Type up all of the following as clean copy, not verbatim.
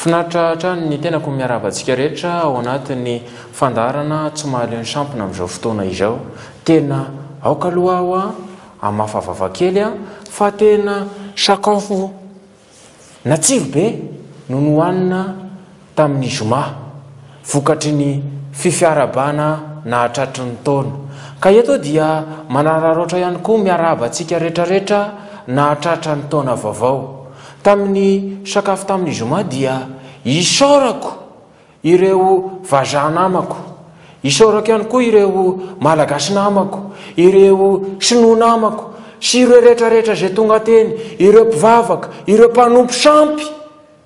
Finaritra hatrany ny tenako miarahaba antsika rehetra ao anatin'ny fandaharana Tsy mahaleo ny sampona amin'izao fotoana izao. Tena aoka aloha aho hamafa vava kely fa tena sakafo Natsiro be no nohanina tamin'ny zoma, vokatry ny fifiarabana nahatratry ny taona. Ka eto dia manararaotra ihany koa miarahaba antsika retraretra nahatratra ny taona vaovao. Tamin'ny sakafo tamin'ny zoma dia isaorako ireo vazaha namako, isaorako ihany koa ireo malagasy namako, ireo sinoa namako sy ireo rehetrarehetra izay tonga teny, ireo mpivavaka, ireo mpanompo sampy,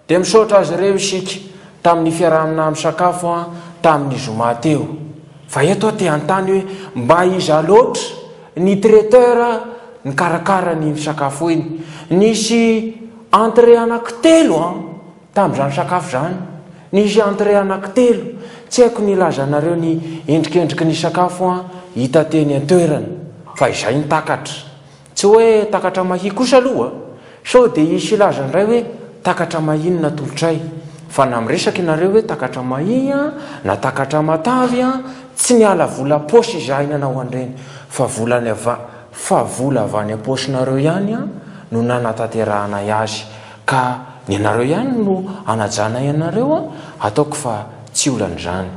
dia misaotra azy ireo isika tamin'ny fiarahanina misakafo tamin'ny zoma teo. Fa eto aho te hanontany hoe mba iza loatra ny traiteur nikarakara an'iny sakafo iny? Nisy entrée anankitelo an! Tamin'izany sakafo izany, nisy entrée anankitelo, tsy haiko ny hilaza anareo ny endrikendriky ny sakafo hita teny an-toerana, fa izay ny takatra. Tsy hoe takatra mahia kosa aloha, sao dia hisy hilaza indray hoe takatra mahia no natolotray. Fa na miresaka ianareo hoe takatra mahia na takatra matavy, tsy niala vola paosy izahay nanao an'ireny, fa volany avy fa vola avy any am-paosinareo ihany no nanatanterahanay azy. Ka ny anareo ihany no anajanay anareo an, ataoko fa tsy olana izany.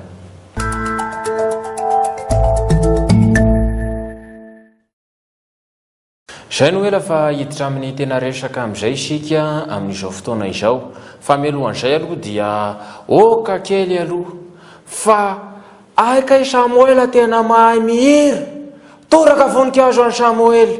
Izay no ela fa hiditra amin'ny tena resaka amin'izay isika amin'izao fotoana izao. Fa mialohan'izay aloha dia oka kely aloha fa hay kay Samoela tena mahay mihira. Toraka voninkazo an'i Samoela,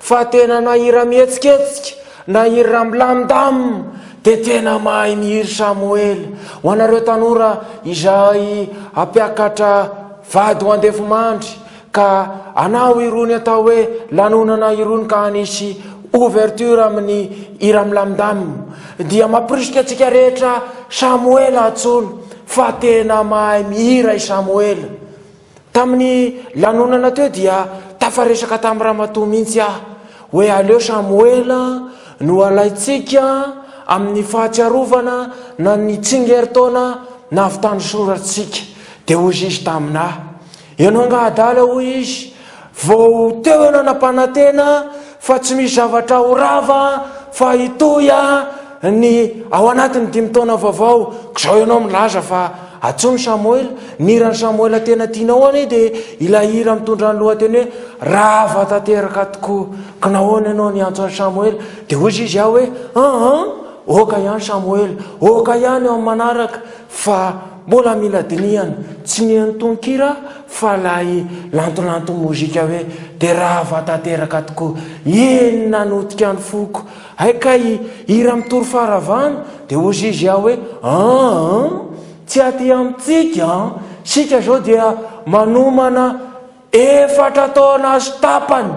fa tena na hira mihetsiketsika na hira milamindamina dia tena mahay mihira Samoela. Ho anareo tanora izay hampiakatra vady ho andefimandry ka anao irony atao hoe lanonana irony ka hanisy ouverture amin'ny hira milamindamina dia mampirisika antsika rehetra Samoela antsoina fa tena mahay mihira i Samoela. Tamin'ny lanonana teo dia tafaresaka tamin'ny ramatoa mihitsy aho hoe aleo Samoela no alaintsika amin'ny fahatsiarovana na ny tsingerin-taona nahavitany soratsika. Dia hoy izy taminà, ianao angaha adala hoy izy, vao teo ianao nampanantena fa tsy misy zavatra ho rava fa hitohy ny ao anatin'ny dimy taona vaovao, k'izao ianao milaza fa antsoiny Samoela, ny hiran'i Samoela tena tianao anie dia ilay hira mitondra ny lohateny hoe rava tanteraka tokoa, ka nahoana ianao niantso an'i Samoela? Dia hoy izy aho hoe aa, oka ihany Samoela, oka ihany eo amin'ny manaraka fa mbola mila dinihana, tsy ny antonkira fa ilay lantolanto mozika hoe dia rava tanteraka tokoa, iny nanotika ny foko. Hay kay hira mitory faharavana dia hozy izy aho hoe aa tsy aty amintsika an, isika zao dia manomana efatra taona sy tapany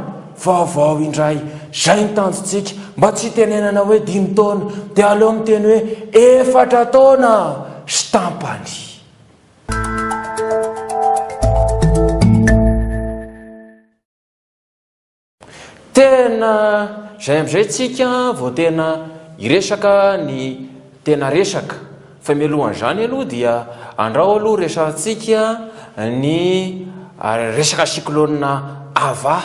vaovao indray, zay ny tanjontsika, mba tsy hitenenana hoe dimy taona dia aleo miteny hoe efatra taona sy tampany. Tena izay amin'izay tsika vao tena hiresaka ny tena resaka. Fa mialohan'izany aloha dia andrao aloha resahantsika ny resaka cyclone Ava.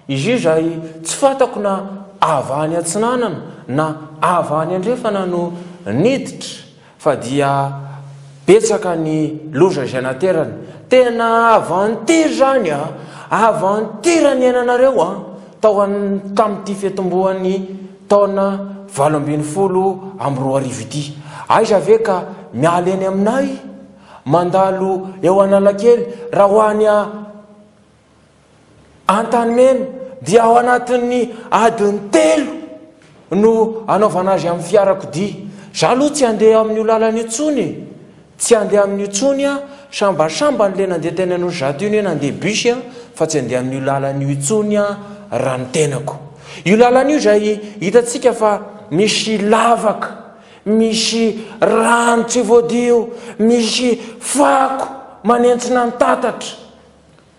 Izy io izay tsy fantako na Ava any atsinanana na Ava any andrefana no niditra. Fa dia betsaka ny loza izay naterany. Tena aventure izany a! Aventure niainanareo a! Tao an, tamin'ity fiatombohan'ny taona 2018 ity. Aiza ve ka miala eny aminay, mandalo eo Analakely, raha ho any a. Antanimena dia ao anatin'ny adiny telo no anaovana azy amin'ny fiarakodia. Za aloha tsy handeha amin'io lalana io intsony e! Tsy handeha amin'io intsony aho, sambasambany le nandeha teny Anosizato iny hoe nandeha bus aho fa tsy handeha amin'io lalana io intsony aho raha ny tenako. Io lalana io izay hitantsika fa misy lavaka, misy rano tsy voadio, misy fako manentsina ny tatatra.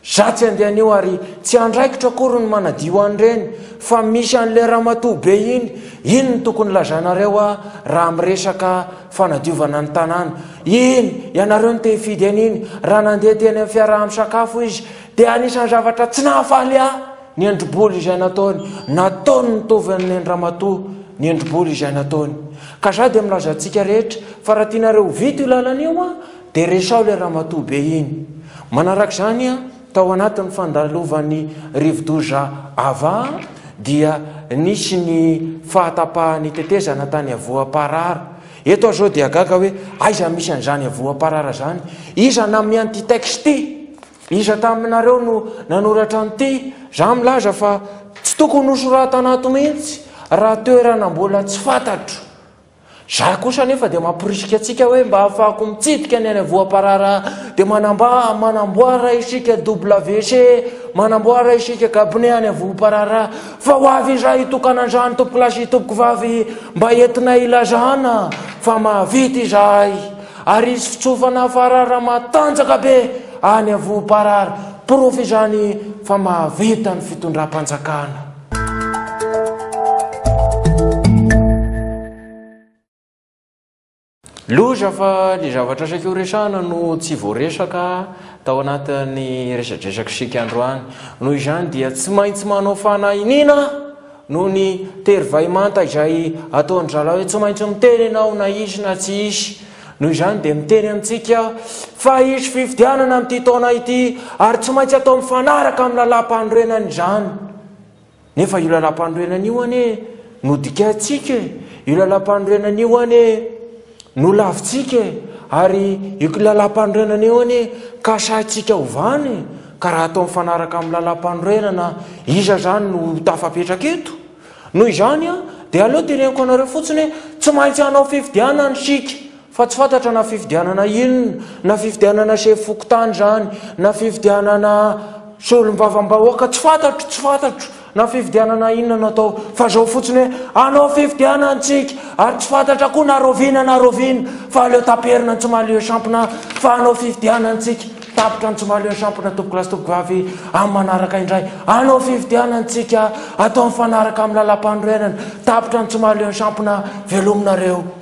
Za tsy andeha an'io ary tsy andraikitro akory ny manadio an'ireny fa misy an'ilay ramatoa be iny, iny no tokony lazainareo aho raha miresaka fanadiovana ny tanàna. Iny, ianareo no te hifidy an'iny, raha nandeha teny amin'ny fiaraha-misakafo izy dia anisan'ny zavatra tsy nahafaly ahy ny endri-bola izay nataony, nataony nitovy amin'ny an-dramatoa ny endri-bola izay nataony. Ka za dia milaza antsika rehetra fa raha tianareo ho vita io lalana io an, Dia resaho ilay ramatoa be iny. Manaraka izany, tao anatin'ny fandalovan'ny rivodoza Ava dia nisy ny fahatapahan'ny tetezana tany Avoaparara. Eto aho izao dia gaga hoe aiza misy an'izany Avoaparara izany? Iza nanome an'ity texte ity? Iza taminareo no nanoratra an'ity? Za milaza fa tsy tokony hosoratana ato mihitsy raha toerana mbola tsy fantatro. Za kosa anefa dia mamporisika antsika hoe mba ahafahako mitsidika ny any Avoaparara dia manamba manamboara isika WC, manamboara isika cabinet any Avoaparara fa ho avy izahay hitokana an'izany tompokolahy sy tompokovavy mba entinay hilazana fa mahavita izahay ary hisy fitsofana farara matanjaka be any Avoaparara porofo izany fa mahavita ny fitondram-panjakana. Loza fa le zavatra saika ho resahana no tsy voaresaka tao anatin'ny resadresak'isika androany. Noho izany dia tsy maintsy manao fanahiniana noho ny tery vay manta izay ataon-dry zalahy hoe tsy maintsy miteny ianao na hisy na tsy hisy. Noho izany dia miteny amintsika aho fa hisy fifidianana amin'ity taona ity ary tsy maintsy atao mifanaraka amin'ny lalàmpanorenana izany. Nefa io lalàmpanorenana io anie nodikaintsika e, io lalàmpanorenana io anie nolavintsika e, ary io lalàmpanorenana io anie kasaintsika hovana e, ka raha atao mifanaraka amin'ny lalàmpanorenana iza izany no ho tafapetraka eto? Noho izany dia aleo teneniko anareo fotsiny hoe tsy maintsy hanao fifidianana isika. Fa tsy fantatra na fifidianana inona, na fifidianana sefo fokontany izany, na fifidianana solombavambahoaka, tsy fantatro, tsy fantatro na fifidianana inona no atao, fa zao fotsiny hoe hanao fifidianana tsika, ary tsy fantatra koa na raoviana na raoviana, fa aleo taperina ny tsy mahaleo sampona fa hanao fifidianana tsika, tapitra ny tsy mahaleo sampona tompokolahy sy tompokovavy, amin'ny manaraka indray, hanao fifidianana tsika, atao mifanaraka amin'ny lalàmpanorenana, tapitra ny tsy mahaleo sampona, velominareo.